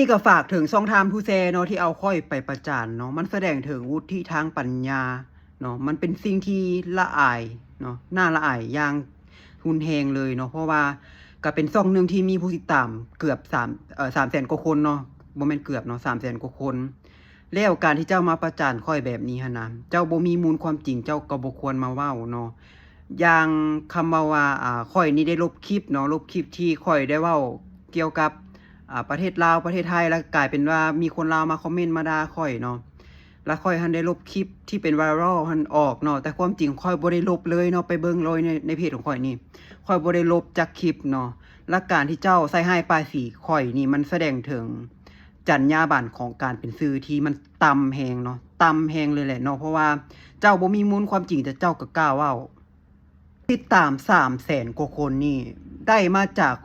ນີ້ກໍຝາກເຖິງຊ່ອງ Time to Share ເນາະ ທີ່ເອົາຂ້ອຍໄປປະຈານເນາະ ມັນສະແດງເຖິງວຸດທິທາງປັນຍາເນາະ ມັນເປັນສິ່ງທີ່ລະອາຍເນາະ ໜ້າລະອາຍຢ່າງຮຸນແຮງເລີຍເນາະ ເພາະວ່າກໍເປັນຊ່ອງໜຶ່ງທີ່ມີຜູ້ຕິດຕາມເກືອບສາມ ເອີ ສາມແສນກວ່າຄົນເນາະ ບໍ່ແມ່ນເກືອບເນາະ ສາມແສນກວ່າຄົນ. ແລ້ວການທີ່ເຈົ້າມາປະຈານຂ້ອຍແບບນີ້ຫັ້ນນະ ເຈົ້າບໍ່ມີມູນຄວາມຈິງ ເຈົ້າກໍບໍ່ຄວນມາເວົ້າເນາະ. ຢ່າງຄຳເວົ້າວ່າ ອາ ຂ້ອຍນີ້ໄດ້ລົບຄລິບເນາະ ລົບຄລິບທີ່ຂ້ອຍໄດ້ເວົ້າກ່ຽວກັບ ອາ ປະເທດລາວ ປະເທດໄທ ແລ້ວກາຍເປັນວ່າມີຄົນລາວມາຄອມເມັນມາດ່າຂ້ອຍເນາະ ແລ້ວຂ້ອຍຫັ້ນໄດ້ລົບຄລິບທີ່ເປັນໄວຣັລຫັ້ນອອກເນາະ ແຕ່ຄວາມຈິງຂ້ອຍບໍ່ໄດ້ລົບເລີຍເນາະ ໄປເບິ່ງເລີຍໃນ ໃນເພຈຂອງຂ້ອຍນີ້ ຂ້ອຍບໍ່ໄດ້ລົບຈັກຄລິບເນາະ. ແລະ ການທີ່ເຈົ້າໃສ່ຮ້າຍປ້າຍສີຂ້ອຍນີ້ ມັນສະແດງເຖິງ ຈັນຍາບັນຂອງການເປັນສື່ທີ່ມັນຕ່ຳແຮງເນາະ ຕ່ຳແຮງເລີຍແຫຼະເນາະ ເພາະວ່າເຈົ້າບໍ່ມີມູນຄວາມຈິງ ແຕ່ເຈົ້າກໍກ້າເວົ້າ. ຕິດຕາມສາມແສນກວ່າຄົນນີ້ ໄດ້ມາຈາກ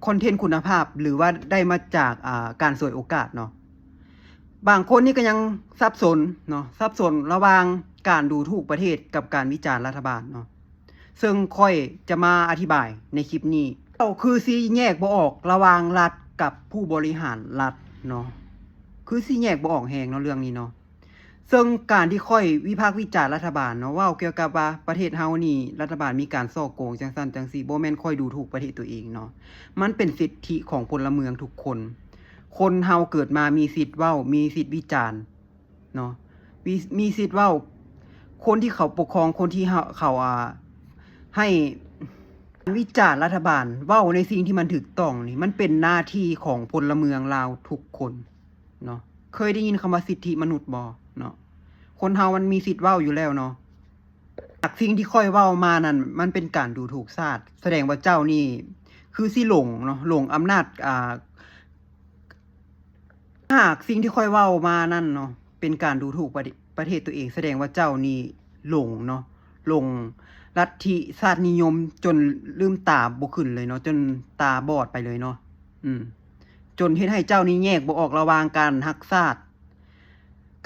ຄອນເທັນຄຸນນະພາບ ຫຼືວ່າໄດ້ມາຈາກ ອາ ການສວຍໂອກາດເນາະ. ບາງຄົນນີ້ກໍຍັງສັບສົນເນາະ ສັບສົນລະຫວ່າງການດູຖູກປະເທດກັບການວິຈານລັດຖະບານເນາະ. ເຊິ່ງຂ້ອຍຈະມາອະທິບາຍໃນຄລິບນີ້ ເຈົ້າຄືຊິແຍກບໍ່ອອກລະຫວ່າງລັດກັບຜູ້ບໍລິຫານລັດເນາະ ຄືຊິແຍກບໍ່ອອກແຮງເນາະເລື່ອງນີ້ເນາະ. ເຊິ່ງການທີ່ຂ້ອຍວິພາກວິຈານລັດຖະບານເນາະ ເວົ້າກ່ຽວກັບວ່າປະເທດເຮົານີ້ລັດຖະບານມີການສໍ້ໂກງຈັ່ງຊັ້ນຈັ່ງຊີ້ ບໍ່ແມ່ນຂ້ອຍດູຖູກປະເທດຕົວເອງເນາະ ມັນເປັນສິດທິຂອງພົນລະເມືອງທຸກຄົນ. ຄົນເຮົາເກີດມາມີສິດເວົ້າ ມີສິດວິຈານ ເນາະ ມີ ມີສິດເວົ້າ ຄົນທີ່ເຂົາປົກຄອງ ຄົນທີ່ເຂົາ ເຂົາ ອາ ໃຫ້ການວິຈານລັດຖະບານ ເວົ້າໃນສິ່ງທີ່ມັນຖືກຕ້ອງນີ້ ມັນເປັນໜ້າທີ່ຂອງພົນລະເມືອງລາວທຸກຄົນເນາະ. ເຄີຍໄດ້ຍິນຄຳວ່າສິດທິມະນຸດບໍ່ເນາະ? ຄົນເຮົາມັນມີສິດເວົ້າຢູ່ແລ້ວເນາະ. ຫາກສິ່ງທີ່ຂ້ອຍເວົ້າມານັ້ນ ມັນເປັນການດູຖູກຊາດ ສະແດງວ່າເຈົ້ານີ້ຄືຊິຫຼົງເນາະ ຫຼົງອຳນາດ ອາ ຫາກສິ່ງທີ່ຂ້ອຍເວົ້າມານັ້ນເນາະ ເປັນການດູຖູກປະເທດ ປະເທດຕົວເອງ ສະແດງວ່າເຈົ້ານີ້ຫຼົງເນາະ ຫຼົງລັດທິຊາດນິຍົມ ຈົນລືມຕາບໍ່ຂຶ້ນເລີຍເນາະ ຈົນຕາບອດໄປເລີຍເນາະ ອືມ ຈົນເຮັດໃຫ້ເຈົ້ານີ້ແຍກບໍ່ອອກລະຫວ່າງການຮັກຊາດ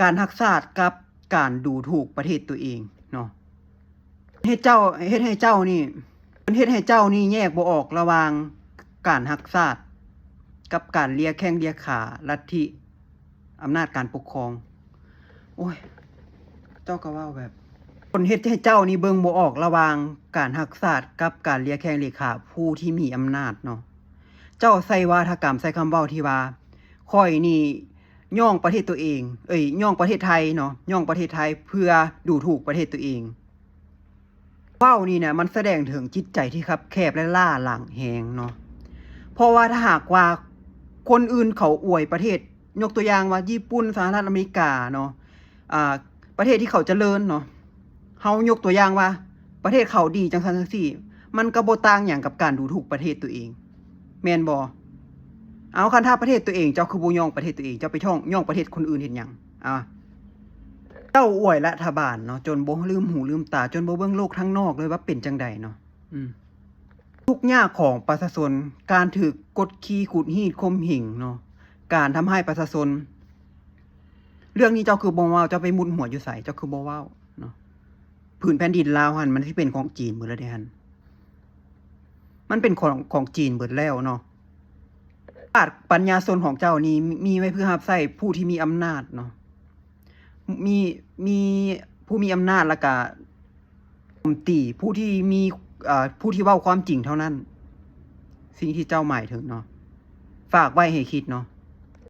ການຮັກຊາດກັບການດູຖູກປະເທດຕົວເອງເນາະ. ເຮັດເຈົ້າ ເຮັດໃຫ້ເຈົ້ານີ້ ມັນເຮັດໃຫ້ເຈົ້ານີ້ແຍກບໍ່ອອກລະຫວ່າງການຮັກຊາດ ກັບການເລຍແຂ້ງເລຍຂາລັດທິອຳນາດການປົກຄອງ. ໂອ້ຍ ເຈົ້າກໍເວົ້າແບບ ມັນເຮັດໃຫ້ເຈົ້ານີ້ເບິ່ງບໍ່ອອກລະຫວ່າງການຮັກຊາດກັບການເລຍແຂ້ງເລຍຂາຜູ້ທີ່ມີອຳນາດເນາະ. ເຈົ້າໃຊ້ວາທະກຳ ໃຊ້ຄຳເວົ້າທີ່ວ່າ ຂ້ອຍນີ້ຍ້ອງປະເທດຕົວເອງ ເອີຍ ຍ້ອງປະເທດໄທເນາະ ຍ້ອງປະເທດໄທເພື່ອດູຖູກປະເທດຕົວເອງ. ເວົ້ານີ້ນະ ມັນສະແດງເຖິງຈິດໃຈທີ່ຄັບແຄບ ແລະ ລ້າຫຼັງແຮງເນາະ. ເພາະວ່າຖ້າຫາກວ່າຄົນອື່ນເຂົາອວຍປະເທດ ຍົກຕົວຢ່າງວ່າຍີ່ປຸ່ນ, ສະຫະລັດອາເມລິກາເນາະ ອາ ປະເທດທີ່ເຂົາຈະເລີນເນາະ ເຮົາຍົກຕົວຢ່າງວ່າປະເທດເຂົາດີຈັ່ງຊັ້ນຈັ່ງຊີ້ ມັນກໍບໍ່ຕ່າງຫຍັງກັບການດູຖູກປະເທດຕົວເອງ ແມ່ນບໍ່? ເອົາ ຄັນຖ້າປະເທດຕົວເອງ ເຈົ້າຄືບໍ່ຍ້ອງປະເທດຕົວເອງ ເຈົ້າໄປຍ້ອງ ຍ້ອງປະເທດຄົນອື່ນເຮັດຫຍັງ? ອາ ເຈົ້າອວຍລັດຖະບານເນາະ ຈົນບໍ່ລືມຫູລືມຕາ ຈົນບໍ່ເບິ່ງໂລກທາງນອກເລີຍວ່າເປັນຈັ່ງໃດເນາະ. ອືມ ທຸກຍາກຂອງປະຊາຊົນ ການຖືກກົດຂີ່ຂູດຮີດຂົ່ມເຫງເນາະ ການທຳຮ້າຍປະຊາຊົນ ເລື່ອງນີ້ເຈົ້າຄືບໍ່ເວົ້າ? ເຈົ້າໄປມຸດຫົວຢູ່ໃສ? ເຈົ້າຄືບໍ່ເວົ້າເນາະ? ພື້ນແຜ່ນດິນລາວຫັ້ນ ມັນຊິເປັນຂອງຈີນເບິດແລ້ວເດ້ຫັ້ນ ມັນເປັນຂອງ ຂອງຈີນເບິດແລ້ວເນາະ. ປາດປັນຍາຊົນຂອງເຈົ້ານີ້ ມີໄວ້ເພື່ອຮັບໃຊ້ຜູ້ທີ່ມີອຳນາດເນາະ ມີ ມີຜູ້ມີອຳນາດ ແລ້ວກະໂຈມຕີຜູ້ທີ່ມີ ເອີ ຜູ້ທີ່ເວົ້າຄວາມຈິງເທົ່ານັ້ນ. ສິ່ງທີ່ເຈົ້າໝາຍເຖິງເນາະ ຝາກໄວ້ໃຫ້ຄິດເນາະ.